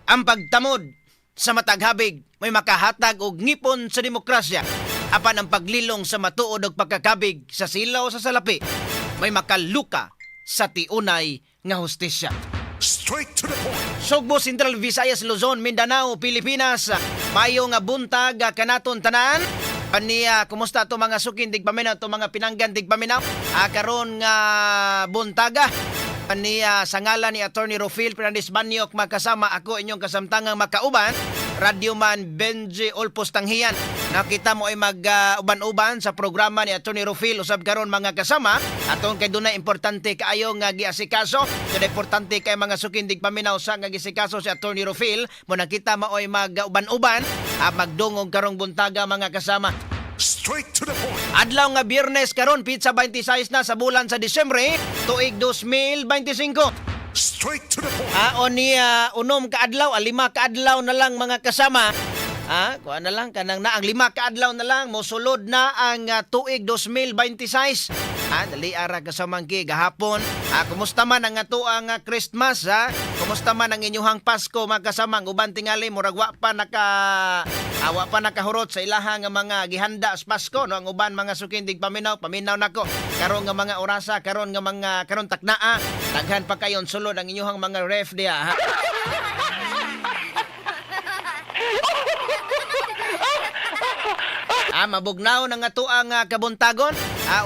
Ang pagtamod sa matag habig may makahatag og ngipon sa demokrasya. Apan ang paglilong sa matuod og pagkakabig sa silaw sa salapi may makaluka sa tiunay nga hustisya. Straight to the point. Sugbo, Central Visayas, Luzon, Mindanao, Pilipinas. Mayo nga buntag kanaton tanan. Paniya, kumusta to mga sukin digpaminaw, to mga pinanggan digpaminaw? Karon nga buntaga. Paniya, sa ngalan ni Attorney Rofil Fernandez Banyok, makasama ako inyong kasamtangang makauban, Radyoman Benji Olpos Tanghian. Nakita mo ay mag-uban-uban sa programa ni Attorney Rofil usab karon, mga kasama. Atong kay dunay importante kaayo nga giasikaso. Dunay importante kay mga sukindig paminaw sa nga gisikaso si Attorney Rofil. Mo nakita mo ay mag-uban-uban, magdungog karong buntaga, mga kasama. Straight to the point. Adlaw nga Biyernes karon, pitsa 26 na sa bulan sa Disyembre, tuig 2025. Straight to the point. O niya 6 ka adlaw, 5 ka adlaw na lang, mga kasama. Kuha na lang kanang na ang 5 ka adlaw na lang mosulod na ang tuig 2026. Dali ara kasamangki gahapon. Kumusta man ang atoang Christmas, ha? Kumusta man ang inyuhang Pasko, mga kasama? Ang uban tingali murag wa pa nakahurot sa ilaha nga mga gihanda sa Pasko, no? Ang uban, mga sukindig paminaw, paminaw nako. Karon nga mga orasa, karon nga mga karon taknaa, daghan pa kayon sulod ang inyuhang mga ref diha, ha? Mabugnaw na nga tuang kabuntagon.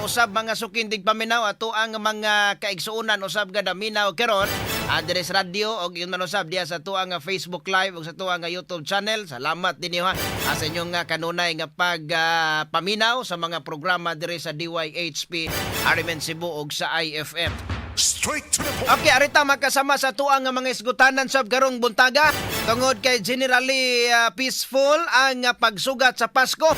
Usab, mga sukindig paminaw, ato ang mga kaigsuonan usab ga daminaw karon. Diri sa radyo og yun man usab diya sa tuang Facebook Live ug sa tuang YouTube channel. Salamat din ha sa inyong kanunay nga pag paminaw sa mga programa diri sa DYHP RMN Cebu ug sa IFM. Straight to the point. Okay, arita makasama sa tuang nga mga isgutanan sa karong buntaga tungod kay generally peaceful ang pagsugat sa Pasko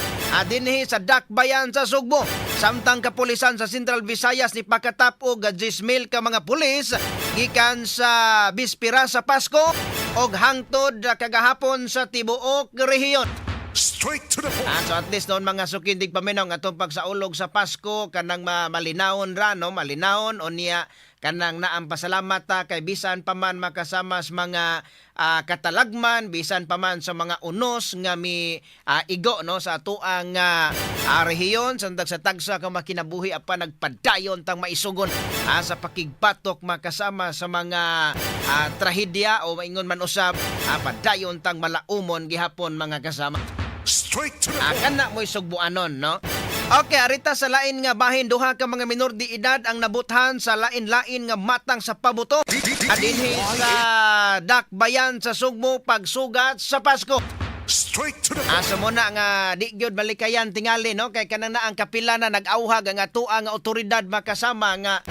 dinhi sa Dakbayan sa Sugbo. Samtang kapulisan sa Central Visayas ni pakatap og 10,000 ka mga pulis gikan sa bispira sa Pasko og hangtod kagahapon sa tibuok rehiyon. Straight to the point. So at least noon, mga sukindig paminaw, nga atong pagsaulog sa Pasko kanang malinawon ra, no, malinawon unya kanang naang pasalamat ta kay bisan pa man makasama sa mga katalagman, bisan pa man sa mga unos nga mi igo, no, sa atoang rehiyon sa sa tagsa ka makinabuhi, apan nagpadayon tang maisugon sa pakigbatok makasama sa mga trahedya o maingon man usab, padayon tang malaumon gihapon, mga kasama. Straight to the point. Kana mo'y sugbuanon, no? Okay, arita sa lain nga bahin, duha ka mga minor di edad ang nabuthan sa lain-lain nga matang sa pabuto adinhi sa Dakbayan sa Sugbo pagsugat sa Pasko. Straight to the point. Asa mo na nga di gyud malikayan tingali, no, kay kanang na ang kapila na nag-awhag ang atoa nga otoridad makasama nga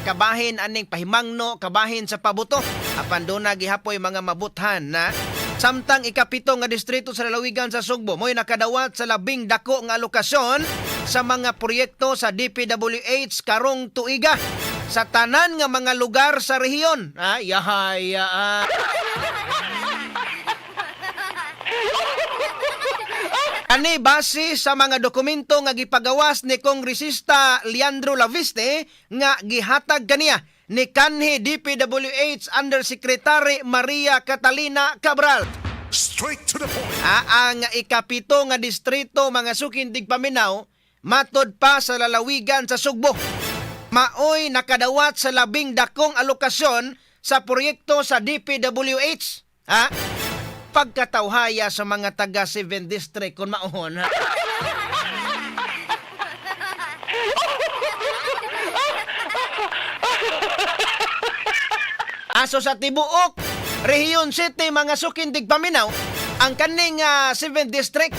kabahin aning pahimangno kabahin sa pabuto, apan duna gihapoy mga mabuthan na. Samtang ikapito nga distrito sa lalawigan sa Sugbo mo'y nakadawat sa labing dako nga alokasyon sa mga proyekto sa DPWH karong tuiga sa tanan nga mga lugar sa rehiyon. Yahay, ah. Ani base sa mga dokumento nga gipagawas ni Kongresista Leandro Laviste nga gihatag kaniya ni kanhi DPWH Undersecretary Maria Catalina Cabral. Straight to the point. Ang ikapito nga distrito, mga sukindig paminaw, matod pa sa lalawigan sa Sugbo, maoy nakadawat sa labing dakong alokasyon sa proyekto sa DPWH. Ha? Pagkatawhaya sa mga taga 7 District kung maohon. Ha? Aso sa tibuok Rehiyon City, mga sukindig paminaw, ang kaning 7th District,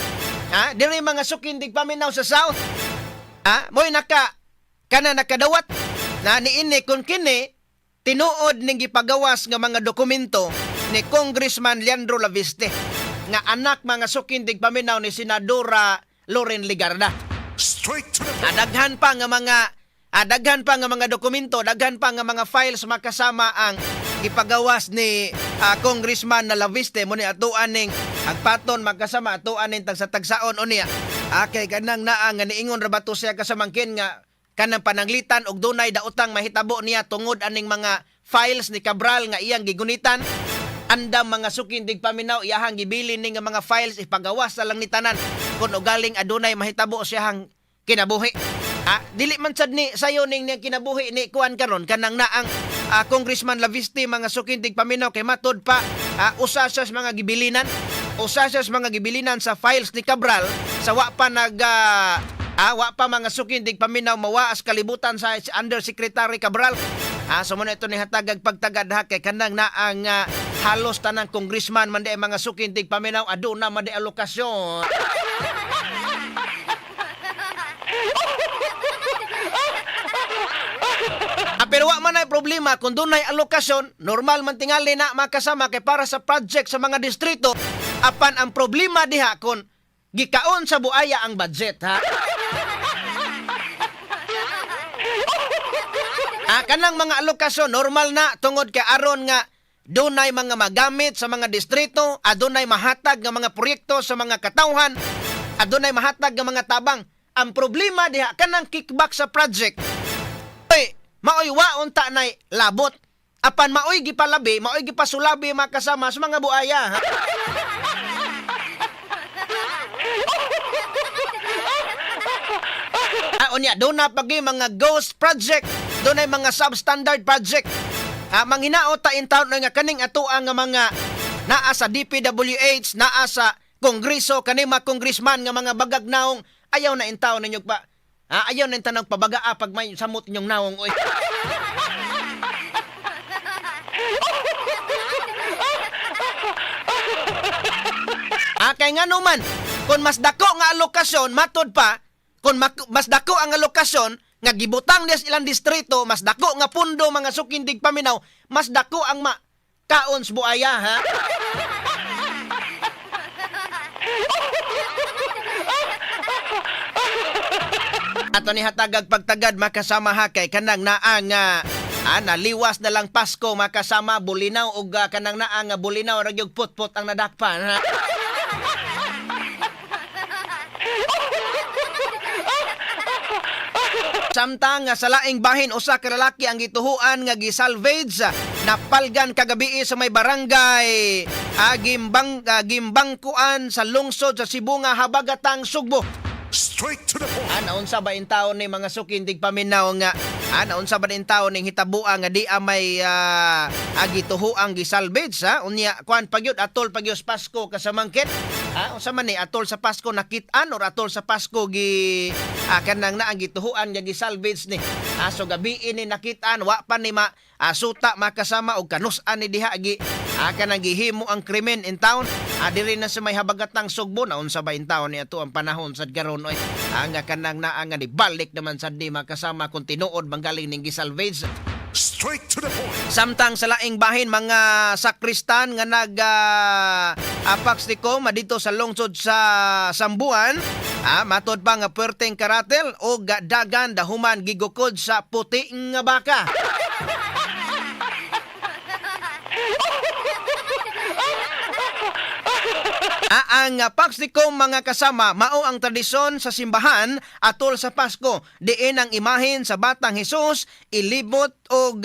ha, diri, mga sukindig paminaw, sa South, ha, mo'y naka kana nakadawat na niini kung kini tinuod ning gipagawas nga mga dokumento ni Congressman Leandro Laviste nga anak, mga sukindig paminaw, ni Senadora Loren Legarda. Straight to the point. Daghan pa nga mga dokumento, daghan pa nga mga files makasama ang gipagawas ni Congressman na Laviste mo ni atuan ning agpaton magkasama, atuan ning tagsa-tagsaon unya. Kay kanang naa nga niingon ra ba to siya kasamangkin nga kanang pananglitan og dunay daotang mahitabo niya tungod aning mga files ni Cabral nga iyang gigunitan. Andam, mga suking tigpaminaw, iyahang gibilin ni nga mga files, ipagawas na lang ni tanan kung ugaling adunay mahitabo siyahang kinabuhi. Dili man sad ni sayo ning niyang kinabuhi ni kuan karon, kanang naang Congressman Laviste, mga suking tigpaminaw, kay matod pa usa siya sa mga gibilinan, usa siya sa mga gibilinan sa files ni Cabral sa wa pa nag wa pa, mga suking tigpaminaw, mawaas kalibutan sa Undersecretary Cabral. So mao na ito ni hatagag pagtagad ha, kay kanang naang halos tanang congressman man di ay, mga suking tigpaminaw, aduna man di alokasyon. Pero wa man ay problema kung dunay alokasyon, normal man tingali na, makasama, kay para sa project sa mga distrito. Apan ang problema diha kung gikaon sa buaya ang budget ha. Kanang mga alokasyon normal na tungod kay aron nga dunay mga magamit sa mga distrito, adunay mahatag nga mga proyekto sa mga katawhan, adunay mahatag nga mga tabang. Ang problema diha, kanang kickback sa project. Oy, maoy waon ta nay labot. Apan maoy gipalabi, maoy gipasulabi, makasama, sa mga buaya. Ha? Unya, duna pagi mga ghost project, dunay mga substandard project. Manghinaot ta in town nga kaning atoa nga mga naa sa DPWH, naa sa Kongreso, kani mga congressman nga mga bagag naong, ayaw na in town ninyo pa. Ayaw na in tanong pabagaa pag may samot inyong naong oy. Kay nga man, kung mas dako nga alokasyon, matod pa, kung mas dako ang alokasyon nga gibutang niya sa ilang distrito, mas dako nga pundo, mga suking tigpaminaw, mas dako ang ma kaon sa buaya ha. Ato ni hatagag pagtagad, makasama ha, kay kanang naa nga naliwas na lang Pasko, makasama, bulinaw og kanang naa nga bulinaw ra gyud putput ang nadakpan ha. Samtang nga sa laing bahin, usa ka lalaki ang gituhuan nga gisalvage napalgan kagabi sa may barangay Gimbangkuan sa lungsod sa Sibonga, Habagatang, Sugbo. Straight to the point. Naunsa ba in taon ni, mga suking tigpaminaw, nga naunsa ba in taon ning hitabua nga di may gituhuang gisalvage ha? Unya kuan pagyud, atol pagyud sa Pasko, kasamangkit. Unsa man ni, atol sa Pasko nakit-an or atol sa Pasko gi kanang na ang gituhuan nga gisalvage ni? So gabi ni nakit-an, wa pa ni ma suta, makasama, og kanus-an ni diha gi kanang gihimo ang krimen in town. Diri na sa may Habagatang, Sugbo. Naunsa ba in town ni ato ang panahon sad karon oy? Nga kanang naa nga ni balik naman sad ni, makasama, kung tinuod manggaling ning gisalvage. Straight to the point. Samtang sa laing bahin, mga sakristan nga nag apax madito sa lungsod sa Sambuan, matod pa nga perteng karatel o dagan dahuman gigukod sa puti nga baka. Ang Paxnicom, mga kasama, mao ang tradisyon sa simbahan atol sa Pasko. Diin ang imahen sa batang Hesus ilibot og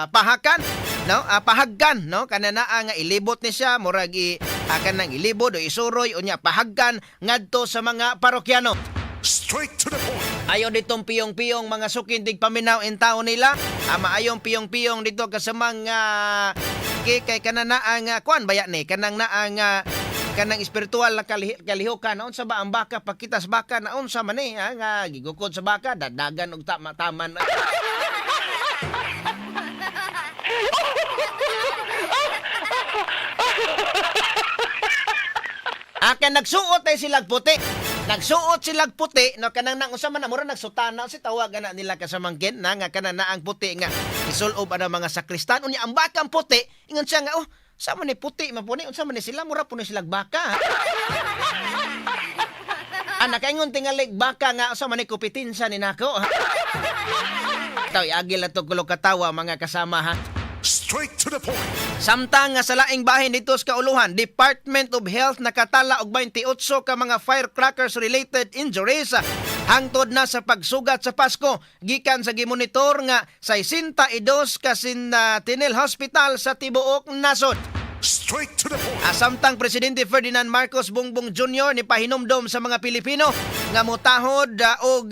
pahakan, no? Pahagkan, no? Kana nga ilibot ni siya, murag i kanang ilibod o isuroy, unya pahagkan ngadto sa mga parokyano. Straight to the point. Ayo ditong piyong-piyong, mga suking tigpaminaw, in taon nila. Maayong piyong-piyong dito kasamang kay kanang naang kuan baya ni kanang naang kanang espiritual na kalihukan, naunsa ba ang baka, pagkitas baka, naunsa man ni ha, nga gigukod sa baka, dadagan og tama taman. Akan nagsuot ay silag puti. Nagsuot silag puti no, kanang nang usa man na mura nagsutana si tawag ana nila, kasamangkin, na nga kanang naang puti nga isulob ana mga sakristan. Unya ang bakang puti, ingon siya nga, "Oh, sa man ni puti man po ni, unsa man ni sila, mura po ni silag baka." Nakaingon tingalig baka nga usa man ni kompetensa ni nako. Taw iagil na to kulo katawa, mga kasama ha. Straight to the point. Samtang nga sa laing bahin, dito sa kauluhan, Department of Health nakatala og 28 ka mga firecrackers related injuries. Hangtod na sa pagsugat sa Pasko gikan sa gimonitor nga 62 ka Sentinel Hospital sa tibuok nasod. Straight to the point. Asamtang Presidente Ferdinand Marcos Bongbong Jr. ni pahinumdom sa mga Pilipino nga motahod og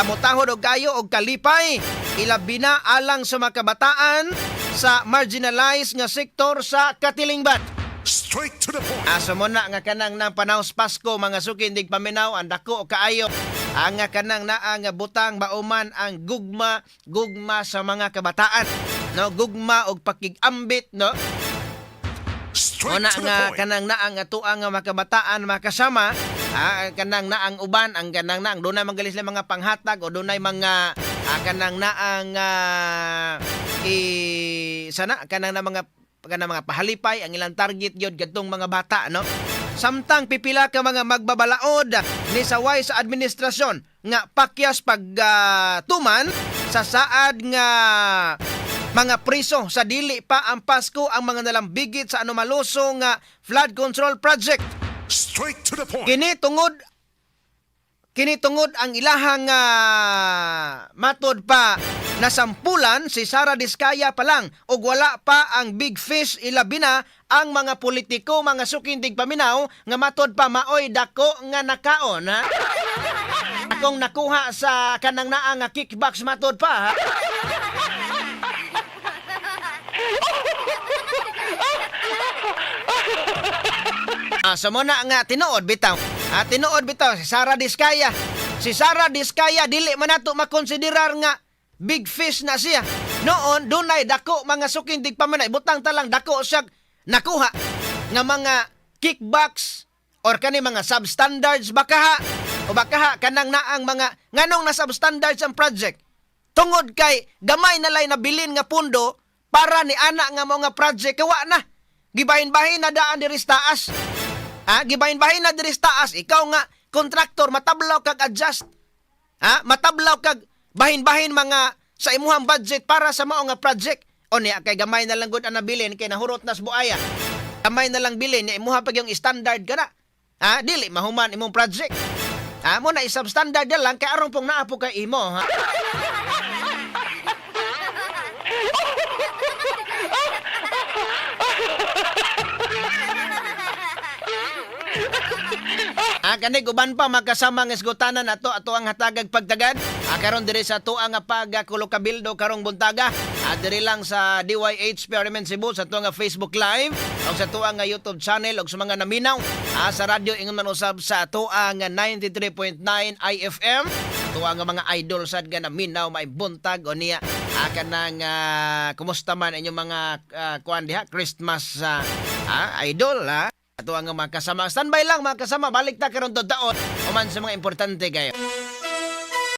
motahod og kayo og kalipay, ilabi na alang sa mga kabataan sa marginalized nga sektor sa katilingban. Straight to the point. Asa mo na nga kanang nang panahos Pasko, mga suki tigpaminaw, ang dako kaayo ang nga kanang naa nga butang mauman ang gugma, gugma sa mga kabataan, no, gugma og pakigambit, no. Straight Una to the nga point. kanang naang atua nga mga kabataan makasama, kanang naang uban ang kanang naang dunay manggalis sila mga panghatag o dunay mga kanang naang i sana kanang na mga kanang mga pahalipay, ang ilang target gyud kadtong mga bata, no. Samtang pipila ka mga magbabalaod ni saway sa administrasyon nga pakyas pag tuman sa saad nga mga priso sa dili pa ang Pasko ang mga nalambigit sa anomaloso nga flood control project. Straight to the point. Kini tungod ang ilahang matod pa nasampulan si Sara Diskaya pa lang ug wala pa ang big fish, ilabi na ang mga politiko, mga suking tigpaminaw, nga matod pa maoy dako nga nakaon, ha? Akong nakuha sa kanang naa nga kickbacks, matod pa, ha? So muna nga tinuod bitaw. Tinuod bitaw si Sara Diskaya. Si Sara Diskaya dili man nato makonsiderar nga big fish na siya. Noon dunay dako, mga suking tigpaminaw, butang talang dako siya nakuha nga mga kickbacks or kani mga substandards bakaha o bakaha kanang naang mga nganong na substandards ang project tungod kay gamay na lay nabilin nga pundo para ni ana nga mga project kawa na gibahin-bahin na daan diri sa taas. Gibahin-bahin na diri sa taas. Ikaw nga kontraktor, matablaw kag adjust. Ha? Matablaw kag bahin-bahin mga sa imuhang budget para sa mao nga project. O niya kay gamay na lang gud ang nabilin kay nahurot nas buaya. Gamay na lang bilin niya, imuha pag yung standard ka na. Ha? Dili mahuman imong project. Ha? Mo na i-substandard na lang kay aron pong naa po kay imo, ha? Kani uban pa magkasama nga isgutanan ato ato ang hatagag pagtagad. Karon diri sa ato ang pagkulokabildo karong buntaga. Diri lang sa DYH PRMN Cebu sa ato nga Facebook Live o sa ato nga YouTube channel o sa mga naminaw sa radyo ingon man usab sa ato ang 93.9 IFM. Ato ang mga idol sad nga naminaw may buntag o niya. Kanang kumusta man inyong mga kuan diha Christmas, idol, ha? Ato ang mga kasama. Standby lang, mga kasama. Balik ta karon taon. Human sa mga importante kayo.